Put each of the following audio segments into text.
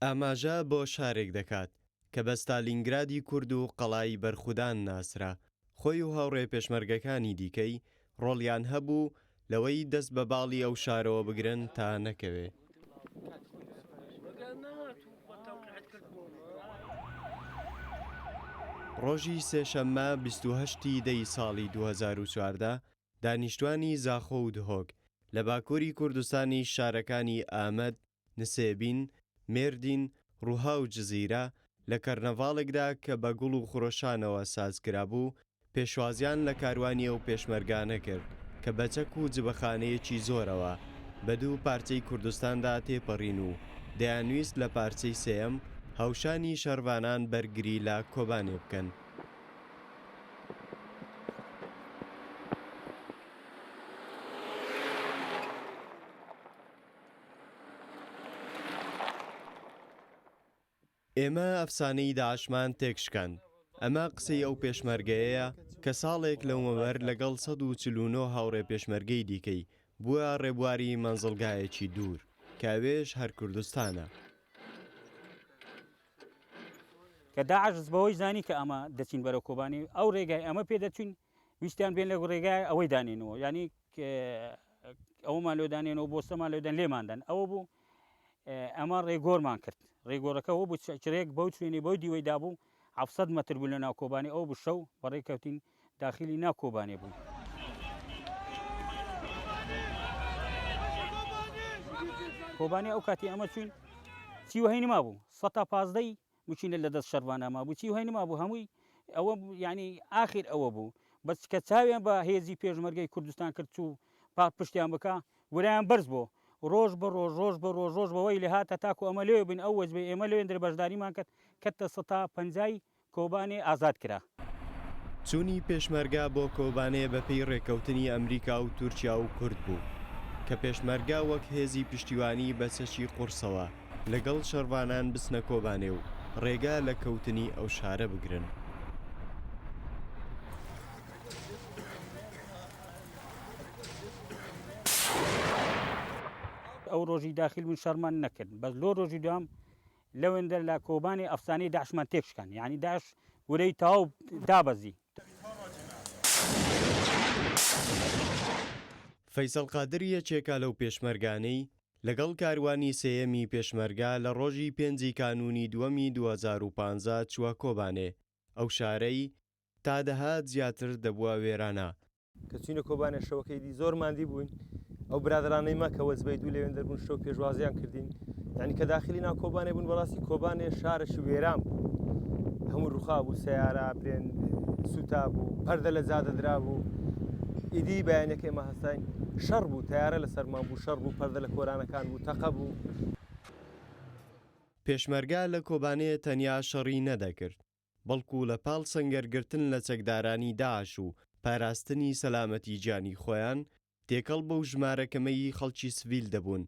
ئاماژە بۆ شارێک دەکات کە بە ستالینگرادی کورد و قەڵای بەرخودان ناسرا، خۆی و هاوڕێ پێشمەرگەکانی دیکەی ڕۆڵیان هەبوو لەوەی دەست بە باڵی ئەو شارەوە بگرن تا نەکەوێ. ڕۆژی سێشەممە 28 ی دەی ساڵی 2014 دانیشتوانی زاخۆ و دهۆک لە باکووری کوردستانیش شارەکانی ئامەد، نسێبین، مێردین، ڕوها و جزیرە لە کەرنەڤاڵێکدا کە بە گوڵ و خرۆشانەوە سازکرابوو، پێشوازیان لە کاروانی ئەو پێشمەرگانە کرد کە بە چەک و جبەخانەیەکی زۆرەوە بە دوو پارچەی کوردستاندا تێپەڕین و دەیانویست لە پارچەی سێیەم هاوشانی شەڕڤانان بەرگری لە کۆبانێ بکەن. ئێمە ئەفسانەی داعشمان تێکشکاند، ئەمە قسەی ئەو پێشمەرگەیەیە کە ساڵێک لەومەبەر لەگەڵ 149 هاوڕێ پێشمەرگەی دیکەی بووە ڕێبواری مەنزڵگایەکی دوور، کە ئەوێش هەر کوردستانە. کە داعش بەوەی زانی کە ئەمە دەچین بەرەو کۆبانی، ئەو ڕێگای ئەمە پێ دەچوین ویستیان بێن لە ڕێگای ئەوەی دانێنەوە، یانی ئەوەمان لۆ دانێنەوە، بۆسەمان لۆ دەن، لێمان دەن. ئەوە بوو ئەمە ڕێگۆرمان کرد. ڕێگۆرەکە ئەوە بوو چرێک بەو شوێنەی بەو دیوەی دابوو، 700 مەتر بوو لە ناو کۆبانێ، ئەوە بوو شەو بەڕێ کەوتین داخلی ناو کۆبانێ بووین. کۆبانێ ئەو کاتی ئەمە چوین چی وهی نمابوو، سەتا پازدەی مکینە لە دەست شەرڤانا مابوو، چی وهی نمابوو، هەمووی ئەوە یعنی ئاخیر ئەوە بوو. بەس کە چاویان بە هێزی پێشمەرگەی کوردستان کرد چوو پا پشتیان بکا، ورەیان بەرز بۆ. ڕۆژ بە ڕۆژ، ڕۆژ بە ڕۆژ، ڕۆژ بەوەی لێ هاتە تاکو ئەمە لێ بین، ئەو وەجبەی ئێمە لەوێندرێ بەشداریمان کرد، کەتە سەتا پەنجای کۆبانێ ئازاد کرا. چوونی پێشمەرگە بۆ کۆبانێ بەپێی ڕێککەوتنی ئەمریکا و تورکیا و کورد بوو، کە پێشمەرگە وەک هێزی پشتیوانی بە چەکی قوڕسەوە لەگەڵ شەڕڤانان بچنە کۆبانێ و ڕێگا لە کەوتنی ئەو شارە بگرن. ئەو ڕۆژی داخیل بووین شەڕمان نەکرد، بەس لۆ ڕۆژی دوام لەوێندەر لە کۆبانێ ئەفسانەی داعشمان تێکشکان یانی داعش ورەی تەواو دابەزی. فەیسەڵ قادر یەکێکە لەو پێشمەرگانەی لەگەڵ کاروانی سێیەمی پێشمەرگە لە ڕۆژی پێنجی کانوونی دووەمی 2015 چووە کۆبانێ، ئەو شارەی تا دەهات زیاتر دەبووە وێرانە. کە چوینە کۆبانێ شەوەکەی دی زۆر ماندی بووین ئەو برادرانەی مە کە وەجبەی دوو لەوێن دەربوون شەو پێشوازیان کردین یعنی کە داخلی ناو کۆبانێ بوون بەڕاستی کۆبانێ شارەکی وێران بوو هەموو ڕوخا بوو سیارە برێن سوتا بوو پەردە لە جادە درابوو ئیدی بەیانەکە ئێمە هەستاین شەڕ بوو تیارە لە سەرمان بوو شەڕ بوو پەردە لە کۆرانەکان بوو تەقە بوو. پێشمەرگە لە کۆبانێ تەنیا شەڕی نەدەکرد، بەڵکو لە پاڵ سەنگەرگرتن لە چەکدارانی داعش و پاراستنی سەلامەتی گیانی خۆیان، تێکەڵ بەو ژمارە کەمەی خەڵکی سڤیل دەبوون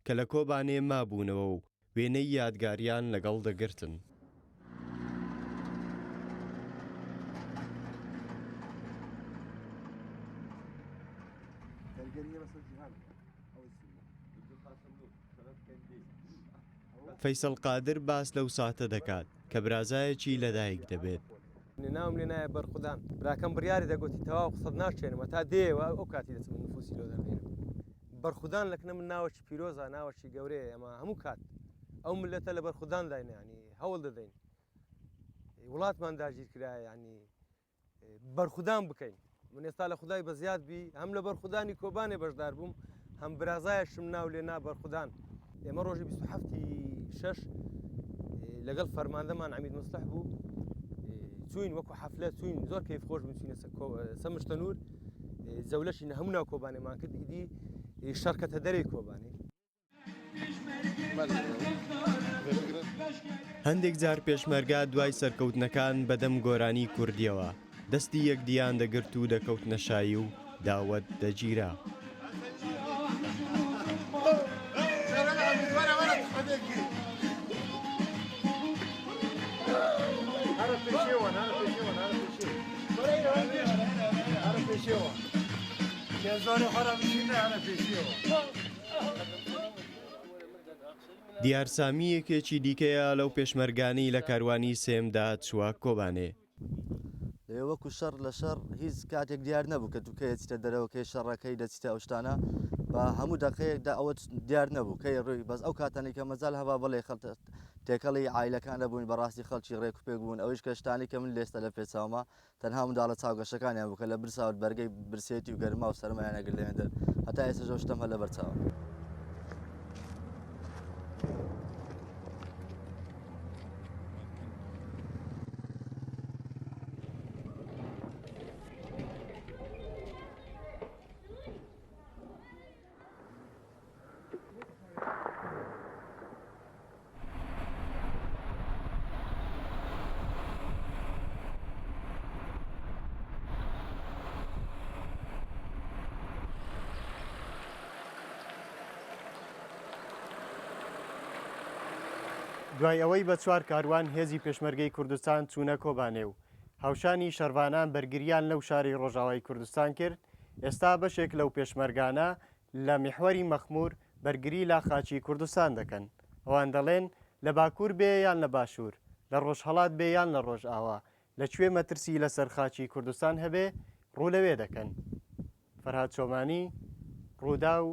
کە لە کۆبانێ مابوونەوە و وێنەی یادگاریان لەگەڵ دەگرتن. فەیسەڵ قادر باس لەو ساتە دەکات کە برازایەکی لەدایک دەبێت. ناوم لێ نایە بەرخودان براکەم بڕیاری دا گۆتی تەواو قسەت ناشکێنم هەتا دێیەوە ئەو کاتی دەچم نفوسی لۆ دەردێنم بەرخودان لەکنە من ناوەکی پیرۆزە ناوەکی گەورەیە ئەمە هەموو کات ئەو ملەتە لە بەرخودانداین ینی هەوڵ دەدەین وڵاتمان داگیر کرایە ینی بەرخودان بکەین من ئێستا لە خودای بەزیاد بی هەم لە بەرخودانی کۆبانێ بەشدار بووم هەم برازایشم ناو لێ نا بەرخودان ئێمە ڕۆژی 27 شەش لەگەڵ فەرماندەمان عەمید مصلح بوو چوین وەکو حەفلە چوین زۆر کەیف خۆش بوو چوینە سەمشتەنور جەولەشی هەموو ناو کۆبانێمان کرد ئیدی شەڕکەتە دەرێی کۆبانێ هەندێک جار پێشمەرگە دوای سەرکەوتنەکان بەدەم گۆرانی کوردیەوە دەستی یەکدیان دەگرت و دەکەوتنە شایی و داوەت دەگیرا. دیار سامی یەکێکی دیکەیە لەو پێشمەرگانەی لە کاروانی سێیەمدا چووە کۆبانێ. لەوێ وەکو شەڕ لە شەڕ هیچ کاتێک دیار نەبوو کە تو کەی ئەچیتە دەرەوە کەی شەڕە کەی دەچیتە ئەو شتانە بە هەموو دەقەیەکدا ئەوە دیار نەبوو کەی ڕووی بەس ئەو کاتانی کە مەجال هەبا بڵێ خەڵ تێکەڵی عایلەکان دەبووین بەڕاستی خەڵکی ڕێک و پێک بوون ئەویش کە شتانی کە من لێستە لە پێچاومە تەنها منداڵە چاوگەشەکانیان بوو کە لە برساوت بەرگەی برسێتی و گەرما و سەرمایان ئەگرت لەوێندەر هەتا ئێستەش ئەو شتەم هەر لەبەر چاوە. دوای ئەوەی بە چوار کاروان هێزی پێشمەرگەی کوردستان چوونە کۆبانێ و هاوشانی شەڕڤانان بەرگرییان لەو شارەی ڕۆژاوای کوردستان کرد، ئێستا بەشێک لەو پێشمەرگانە لە میحوەری مەخموور بەرگری لە خاکی کوردستان دەکەن. ئەوان دەڵێن، لە باکوور بێ یان لە باشوور، لە ڕۆژهەڵات بێ یان لە ڕۆژئاوا، لە کوێ مەترسی لەسەر خاکی کوردستان هەبێ، ڕوو لەوێ دەکەن. فەرهاد چۆمانی، ڕووداو،